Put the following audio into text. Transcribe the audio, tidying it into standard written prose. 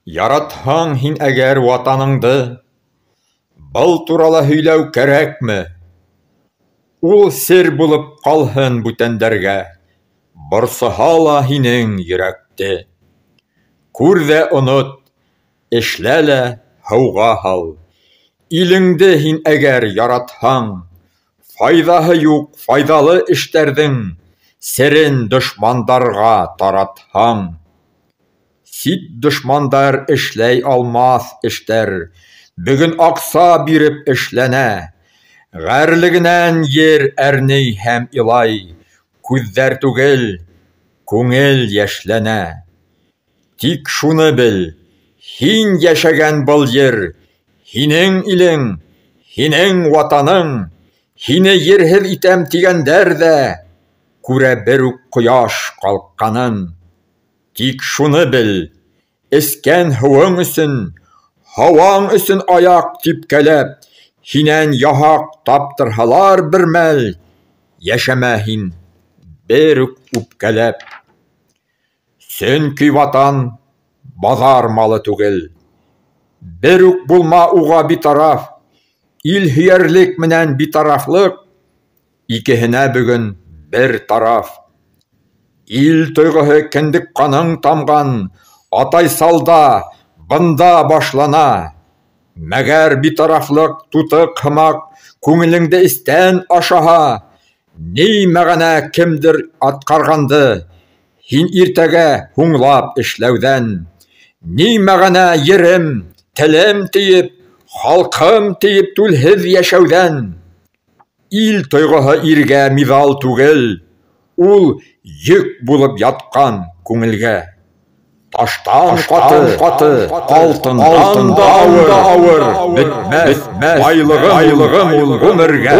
Яратһаң һин әгәр ватаныңды, был турала һөйләү кәрәкме? Ул сер булып ҡалһын бүтәндәргә, борсоһа ла һинең йөрәкте. Күр ҙә онот, эшлә лә һыуға һал. Илеңде һин әгәр яратһаң, файҙаһы юҡ файҙалы эштәрҙең серен дошмандарға таратһаң. Сит дошмандар эшләй алмаҫ эштәр бөгөн аҡса биреп эшләнә. Ғәрлегенән ер әрней һәм илай, күҙҙәр түгел, күңел йәшләнә. Тик шуны бел, һин йәшәгән был ер һинең илең, һинең ватаның, һине ерһеҙ итәм тигәндәр ҙә күрә бер үк ҡояш ҡалҡҡанын. Тик шуны бел, эскән һыуың өсөн, һауаң өсөн аяҡ типкеләп, һинән яһаҡ таптырһалар бер мәл, йәшәмә һин бер үк үпкәләп. Сөнки ватан баҙар малы түгел. Бер үк булма уға битараф, ил һөйәрлек менән битарафлыҡ икеһенә бөгөн бер тараф. Ил тойғоһо кендек ҡаның тамған Атайсалда, бында башлана. Мәгәр битарафлыҡ тутыҡ һымаҡ күңелеңде эстән ашаһа, ни мәғәнә кемдер атҡарғанды һин иртәгә һуңлап эшләүҙән? Ни мәғәнә ерем, телем тиеп, халҡым тиеп түлһеҙ йәшәүҙән? Ил тойғоһо иргә миҙал түгел, ул йөк булып ятҡан күңелгә. Таштан ҡаты, алтындан да ауыр, бөтмәҫ байлығым ул ғүмергә.